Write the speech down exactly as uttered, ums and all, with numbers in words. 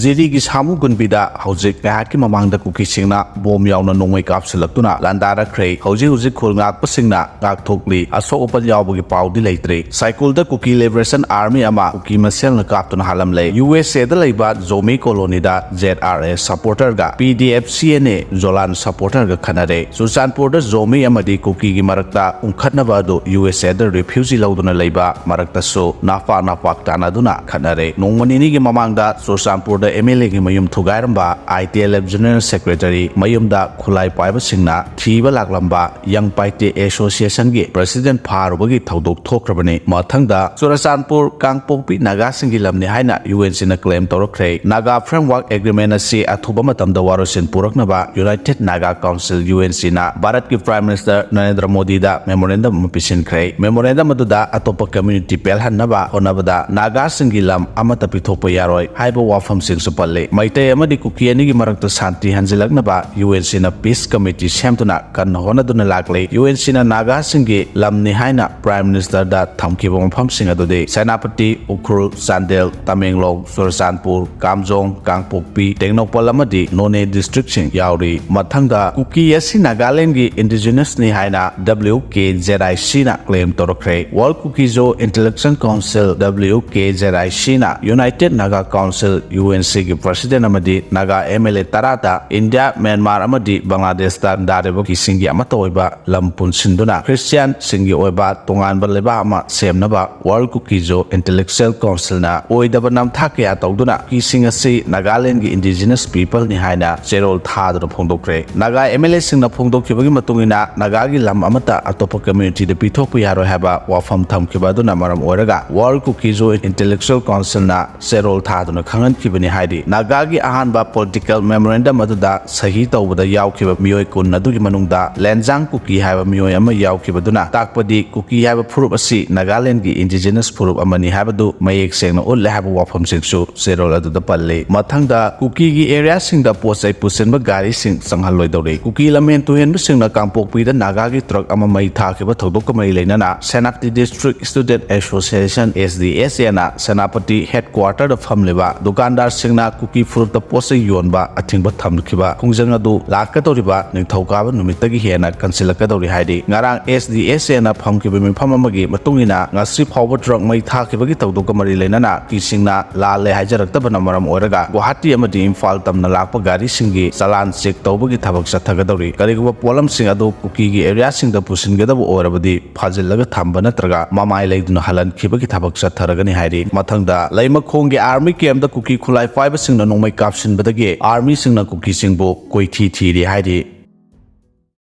ꯖꯤꯔꯤꯒꯤ ꯁꯥꯃꯨ ꯒꯨꯟꯕꯤꯗ ꯍꯧꯖꯤꯛ ꯉꯥꯏꯍꯥꯛꯀꯤ ꯃꯃꯥꯡꯗ ꯀꯨꯀꯤꯁꯤꯡꯅ ꯕꯣꯝ ꯌꯥꯎꯅ ꯅꯣꯡꯃꯩ ꯀꯥꯞꯁꯤꯜꯂꯛꯇꯨꯅ ꯂꯥꯟꯗꯥꯔꯛꯈ꯭ꯔꯦ꯫ ꯍꯧꯖꯤꯛ ꯍꯧꯖꯤꯛ ꯈꯨꯜ ꯉꯥꯛꯄꯁꯤꯡꯅ ꯉꯥꯛꯊꯣꯛꯂꯤ꯫ ꯑꯁꯣꯛ ꯑꯄꯟ ꯌꯥꯎꯕꯒꯤ ꯄꯥꯎꯗꯤ ꯂꯩꯇ꯭ꯔꯤ꯫ ꯁꯥꯏꯀꯨꯜꯗ ꯀꯨꯀꯤ ꯂꯤꯕꯔꯦꯁꯟ ꯑꯥꯔꯃꯤ ꯑꯃ ꯀꯨꯀꯤ ꯃꯁꯦꯜꯅ ꯀꯥꯞꯇꯨꯅ ꯍꯥꯠꯂꯝꯂꯦ꯫ ꯌꯨ ꯑꯦꯁ ꯑꯦꯗ ꯂꯩꯕ ꯖꯣꯃꯤ ꯀꯣꯂꯣꯅꯤꯗ ꯖꯦꯗ ꯑꯥꯔ ꯑꯦꯁ ꯁꯄꯣꯔꯇꯔꯒ P D F C N A ꯖꯣꯂꯥꯟ ꯁꯄꯣꯔꯇꯔꯒ ꯈꯠꯅꯔꯦ꯫ ꯆꯨꯔꯆꯥꯟꯄꯨꯔꯗ ꯖꯣꯃꯤ ꯑꯃꯗꯤ ꯀꯨꯀꯤꯒꯤ ꯃꯔꯛꯇ ꯎꯪꯈꯠꯅꯕ ꯑꯗꯨ ꯌꯨ ꯑꯦꯁ ꯑꯦꯗ ꯔꯤꯐ꯭ꯌꯨꯖꯤ ꯂꯧꯗꯨꯅ ꯂꯩꯕ ꯃꯔꯛꯇꯁꯨ ꯅꯥꯄꯥꯛ ꯅꯥꯄꯥꯛ ꯇꯥꯟꯅꯗꯨꯅ ꯈꯠꯅꯔꯦ꯫ ꯅꯣꯡꯃ ꯅꯤꯅꯤꯒꯤ ꯃꯃꯥꯡꯗ ꯆꯨꯔꯆꯥꯟꯄꯨꯔꯗ ꯑꯦꯝ ꯑꯦꯜ ꯑꯦꯒꯤ ꯃꯌꯨꯝ ꯊꯨꯒꯥꯏꯔꯝꯕ I T L F general secretary ꯃꯌꯨꯝꯗ ꯈꯨꯠꯂꯥꯏ ꯄꯥꯏꯕꯁꯤꯡꯅ ꯊꯤꯕ ꯂꯥꯛꯂꯝꯕ ꯌꯪ ꯄꯥꯏꯇꯦ ꯑꯦꯁꯣꯁꯤꯌꯦꯁꯟꯒꯤ ꯄ꯭ꯔꯁꯤꯗꯦꯟ ꯐꯥꯔꯨꯕꯒꯤ ꯊꯧꯗꯣꯛ ꯊꯣꯛꯈ꯭ꯔꯕꯅꯤ꯫ ꯃꯊꯪꯗ ꯆꯨꯔꯆꯥꯟꯄꯨꯔ ꯀꯥꯡꯄꯣꯛꯄꯤ ꯅꯥꯒꯥꯁꯤꯡꯒꯤ ꯂꯝꯅꯤ ꯍꯥꯏꯅ ꯌꯨ ꯑꯦꯟ ꯁꯤꯅ ꯀ꯭ꯂꯦꯝ ꯇꯧꯔꯛꯈ꯭ꯔꯦ꯫ ꯅꯥꯒꯥ ꯐ꯭ꯔꯦꯝꯋꯥꯔꯛ ꯑꯦꯒ꯭ꯔꯤꯃꯦꯟ ꯑꯁꯤ ꯑꯊꯨꯕ ꯃꯇꯝꯗ ꯋꯥꯔꯣꯏꯁꯤꯟ ꯄꯨꯔꯛꯅꯕ united Naga council, U N ꯁꯤꯅ ꯚꯥꯔꯠꯀꯤ ꯄ꯭ꯔꯥꯏꯝ ꯃꯤꯅꯤꯁꯇꯔ ꯅꯔꯦꯟꯗ꯭ꯔ ꯃꯣꯗꯤꯗ ꯃꯦꯃꯣꯔꯦꯟꯗꯝ ꯑꯃ ꯄꯤꯁꯤꯟꯈ꯭ꯔꯦ꯫ ꯃꯦꯃꯣꯔꯦꯟꯗꯝ ꯑꯗꯨꯗ ꯑꯇꯣꯞꯄ ꯀꯝꯃ꯭ꯌꯨꯅꯤꯇꯤ ꯄꯦꯜꯍꯟꯅꯕ ꯍꯣꯠꯅꯕꯗ ꯅꯥꯒꯥꯁꯤꯡꯒꯤ ꯂꯝ ꯑꯃꯠꯇ ꯄꯤꯊꯣꯛꯄ ꯌꯥꯔꯣꯏ ꯍꯥꯏꯕ ꯋꯥꯐꯝꯁꯤꯡꯁꯨ ꯄꯜꯂꯤ꯫ ꯃꯩꯇꯩ ꯑꯃꯗꯤ ꯀꯨꯀꯤ ꯑꯅꯤꯒꯤ ꯃꯔꯛꯇ ꯁꯥꯟꯇꯤ ꯍꯟꯖꯤꯜꯂꯛꯅꯕ ꯌꯨ ꯑꯦꯟ ꯁꯤꯅ ꯄꯤꯁ ꯀꯃꯤꯇꯤ ꯁꯦꯝꯗꯨꯅ ꯀꯟꯅ ꯍꯣꯠꯅꯗꯨꯅ ꯂꯥꯛꯂꯤ꯫ ꯌꯨ ꯑꯦꯟ ꯁꯤꯅ ꯅꯥꯒꯥꯁꯤꯡꯒꯤ ꯂꯝꯅꯤ ꯍꯥꯏꯅ ꯄ꯭ꯔꯥꯏꯝ ꯃꯤꯅꯤꯁꯇꯔꯗ ꯊꯝꯈꯤꯕ ꯃꯐꯝꯁꯤꯡ ꯑꯗꯨꯗꯤ ꯁꯦꯅꯥꯄꯇꯤ, ꯎꯈ꯭ꯔꯨꯜ, ꯆꯥꯟꯗꯦꯜ, ꯇꯃꯦꯡꯂꯣꯡ, ꯆꯨꯔꯆꯥꯟꯄꯨꯔ, ꯀꯥꯝꯖꯣꯡ, ꯀꯥꯡꯄꯣꯛꯄꯤ, ꯇꯦꯡꯅꯧꯄꯜ ꯑꯃꯗꯤ ꯅꯣꯅꯦ ꯗꯤꯁꯇ꯭ꯔꯤꯛꯁꯤꯡ ꯌꯥꯎꯔꯤ꯫ ꯃꯊꯪꯗ ꯀꯨꯀꯤ ꯑꯁꯤ ꯅꯥꯒꯥꯂꯦꯟꯗꯒꯤ ꯏꯟꯗꯤꯖꯤꯅꯁꯅꯤ ꯍꯥꯏꯅ ꯗꯕ꯭ꯂꯤꯎ ꯀꯦ ꯖꯦꯗ ꯑꯥꯏ ꯁꯤꯅ ꯀ꯭ꯂꯦꯝ ꯇꯧꯔꯛꯈ꯭ꯔꯦ꯫ ꯋꯥꯔꯜ Kuki Zo intellectual council, W K Z I ꯁꯤꯅ united Naga council, U N ꯁꯤꯒꯤ ꯄ꯭ꯔꯁꯤꯗꯦꯟ ꯑꯃꯗꯤ ꯅꯥꯒꯥ ꯑꯦꯝ ꯑꯦꯜ ꯑꯦ ꯇꯔꯥꯗ ꯏꯟꯗꯤꯌꯥ, ꯃ꯭ꯌꯥꯟꯃꯥꯔ ꯑꯃꯗꯤ ꯕꯪꯒ꯭ꯂꯥꯗꯦꯁꯇ ꯗꯥꯔꯦꯕ ꯀꯨꯀꯤꯁꯤꯡꯒꯤ ꯑꯃꯠꯇ ꯑꯣꯏꯕ ꯂꯝ ꯄꯨꯟꯁꯤꯟꯗꯨꯅ ꯈ꯭ꯔꯤꯁꯇꯤꯌꯥꯟꯁꯤꯡꯒꯤ ꯑꯣꯏꯕ ꯇꯣꯉꯥꯟꯕ ꯂꯩꯕꯥꯛ ꯑꯃ ꯁꯦꯝꯅꯕ ꯋꯥꯔꯜ ꯀꯨꯀꯤꯖꯣ ꯏꯟꯇꯦꯂꯦꯛꯆꯨꯋꯦꯜ ꯀꯥꯎꯟꯁꯤꯜꯅ ꯑꯣꯏꯗꯕ ꯅꯝꯊꯥꯛ ꯀꯌꯥ ꯇꯧꯗꯨꯅ ꯀꯨꯀꯤꯁꯤꯡ ꯑꯁꯤ ꯅꯥꯒꯥꯂꯦꯟꯗꯒꯤ ꯏꯟꯗꯤꯖꯤꯅꯁ ꯄꯤꯄꯜꯅꯤ ꯍꯥꯏꯅ ꯆꯦꯔꯣꯜ ꯊꯥꯗꯨꯅ ꯐꯣꯡꯗꯣꯛꯈ꯭ꯔꯦ꯫ ꯅꯥꯒꯥ ꯑꯦꯝ ꯑꯦꯜ ꯑꯦꯁꯤꯡꯅ ꯐꯣꯡꯗꯣꯛꯈꯤꯕꯒꯤ ꯃꯇꯨꯡ ꯏꯟꯅ ꯅꯥꯒꯥꯒꯤ ꯂꯝ ꯑꯃꯠꯇ ꯑꯇꯣꯞꯄ ꯀꯝꯃ꯭ꯌꯨꯅꯤꯇꯤꯗ ꯄꯤꯊꯣꯛꯄ ꯌꯥꯔꯣꯏ ꯍꯥꯏꯕ ꯋꯥꯐꯝ ꯊꯝꯈꯤꯕ ꯑꯗꯨꯅ ꯃꯔꯝ ꯑꯣꯏꯔꯒ ꯋꯥꯔꯜ ꯀꯨꯀꯤꯖꯣ ꯏꯟꯇꯦꯂꯦꯛꯆꯨꯋꯦꯜ ꯀꯥꯎꯟꯁꯤꯜꯅ ꯆꯦꯔꯣꯜ ꯊꯥꯗꯨꯅ ꯈꯪꯍꯟꯈꯤꯕꯅꯤ ꯍꯥꯏꯗꯤ ꯅꯥꯒꯥꯒꯤ ꯑꯍꯥꯟꯕ ꯄꯣꯂꯤꯇꯤꯀꯦꯜ ꯃꯦꯃꯣꯔꯦꯟꯗꯝ ꯑꯗꯨꯗ ꯁꯍꯤ ꯇꯧꯕꯗ ꯌꯥꯎꯈꯤꯕ ꯃꯤꯑꯣꯏ ꯀꯨꯟ ꯑꯗꯨꯒꯤ ꯃꯅꯨꯡꯗ ꯂꯦꯟꯖꯥꯡ ꯀꯨꯀꯤ ꯍꯥꯏꯕ ꯃꯤꯑꯣꯏ ꯑꯃ ꯌꯥꯎꯈꯤꯕꯗꯨꯅ ꯇꯥꯛꯄꯗꯤ ꯀꯨꯀꯤ ꯍꯥꯏꯕ ꯐꯨꯔꯨꯞ ꯑꯁꯤ ꯅꯥꯒꯥꯂꯦꯟꯗꯒꯤ ꯏꯟꯗꯤꯖꯤꯅꯁ ꯐꯨꯔꯨꯞ ꯑꯃꯅꯤ ꯍꯥꯏꯕꯗꯨ ꯃꯌꯦꯛ ꯁꯦꯡꯅ ꯎꯠꯂꯦ ꯍꯥꯏꯕ ꯋꯥꯐꯝꯁꯤꯡꯁꯨ ꯆꯦꯔꯣꯜ ꯑꯗꯨꯗ ꯄꯜꯂꯤ꯫ ꯃꯊꯪꯗ ꯀꯨꯀꯤꯒꯤ ꯑꯦꯔꯤꯌꯥꯁꯤꯡꯗ ꯄꯣꯠ ꯆꯩ ꯄꯨꯁꯤꯟꯕ ꯒꯥꯔꯤꯁꯤꯡ ꯆꯪꯍꯜꯂꯣꯏꯗꯧꯔꯤ꯫ ꯀꯨꯀꯤ ꯂꯝꯍꯦꯟ ꯇꯨꯍꯦꯟꯕꯁꯤꯡꯅ ꯀꯥꯡꯄꯣꯛꯄꯤꯗ ꯅꯥꯒꯥꯒꯤ ꯇ꯭ꯔꯛ ꯑꯃ ꯃꯩ ꯊꯥꯈꯤꯕ ꯊꯧꯗꯣꯛꯀ ꯃꯔꯤ ꯂꯩꯅꯅ Senapati district student association, S D S ꯑꯦꯅ ꯁꯦꯅꯥꯄꯇꯤ ꯍꯦꯗꯀ꯭ꯋꯥꯇꯔꯗ ꯐꯝꯂꯤꯕ ꯗꯨꯀꯥꯟꯗꯥꯔ ꯁꯤꯡꯅ ꯀꯨꯀꯤ ꯐꯨꯔꯨꯞꯇ ꯄꯣꯠ ꯆꯩ ꯌꯣꯟꯕ ꯑꯊꯤꯡꯕ ꯊꯝꯈꯤꯕ ꯈꯣꯡꯖꯪ ꯑꯗꯨ ꯂꯥꯛꯀꯗꯧꯔꯤꯕ ꯅꯤꯡꯊꯧꯀꯥꯕ ꯅꯨꯃꯤꯠꯇꯒꯤ ꯍꯦꯟꯅ ꯀꯟꯁꯤꯜꯂꯛꯀꯗꯧꯔꯤ ꯍꯥꯏꯔꯤ꯫ ꯉꯔꯥꯡ S D S Aꯅ ꯐꯪꯈꯤꯕ ꯃꯤꯐꯝ ꯑꯃꯒꯤ ꯃꯇꯨꯡ ꯏꯟꯅ, ꯉꯁꯤ ꯐꯥꯎꯕ ꯇ꯭ꯔꯛ ꯃꯩ ꯊꯥꯈꯤꯕꯒꯤ ꯊꯧꯗꯣꯛꯀ ꯃꯔꯤ ꯂꯩꯅꯅ ꯀꯨꯀꯤꯁꯤꯡꯅ ꯂꯥꯜꯂꯦ ꯍꯥꯏꯖꯔꯛꯇꯕꯅ ꯃꯔꯝ ꯑꯣꯏꯔꯒ ꯒꯨꯋꯥꯍꯥꯇꯤ ꯑꯃꯗꯤ ꯏꯝꯐꯥꯜ ꯇꯝꯅ ꯂꯥꯛꯄ ꯒꯥꯔꯤꯁꯤꯡꯒꯤ ꯆꯂꯥꯟ ꯆꯦꯛ ꯇꯧꯕꯒꯤ ꯊꯕꯛ ꯆꯠꯊꯒꯗꯧꯔꯤ꯫ ꯀꯔꯤꯒꯨꯝꯕ ꯄꯣꯠꯂꯝꯁꯤꯡ ꯑꯗꯨ ꯀꯨꯀꯤꯒꯤ areaꯁꯤꯡꯗ ꯄꯨꯁꯤꯟꯒꯗꯕ ꯑꯣꯏꯔꯕꯗꯤ ꯐꯥꯖꯤꯜꯂꯒ ꯊꯝꯕ ꯅꯠꯇ꯭ꯔꯒ ꯃꯃꯥꯏ ꯂꯩꯗꯨꯅ ꯍꯜꯍꯟꯈꯤꯕꯒꯤ ꯊꯕꯛ ꯆꯠꯊꯔꯒꯅꯤ ꯍꯥꯏꯔꯤ꯫ ꯃꯊꯪꯗ ꯂꯩꯃꯈꯣꯡꯒꯤ army campꯇ ꯀꯨꯀꯤ ꯈꯨꯠꯂꯥꯏ ꯄꯥꯏꯕꯁꯤꯡꯅ ꯅꯣꯡꯃꯩ ꯀꯥꯞꯁꯤꯟꯕꯗꯒꯤ armyꯁꯤꯡꯅ ꯀꯨꯀꯤꯁꯤꯡꯕꯨ ꯀꯣꯏꯊꯤ ꯊꯤꯔꯤ ꯍꯥꯏꯔꯤ꯫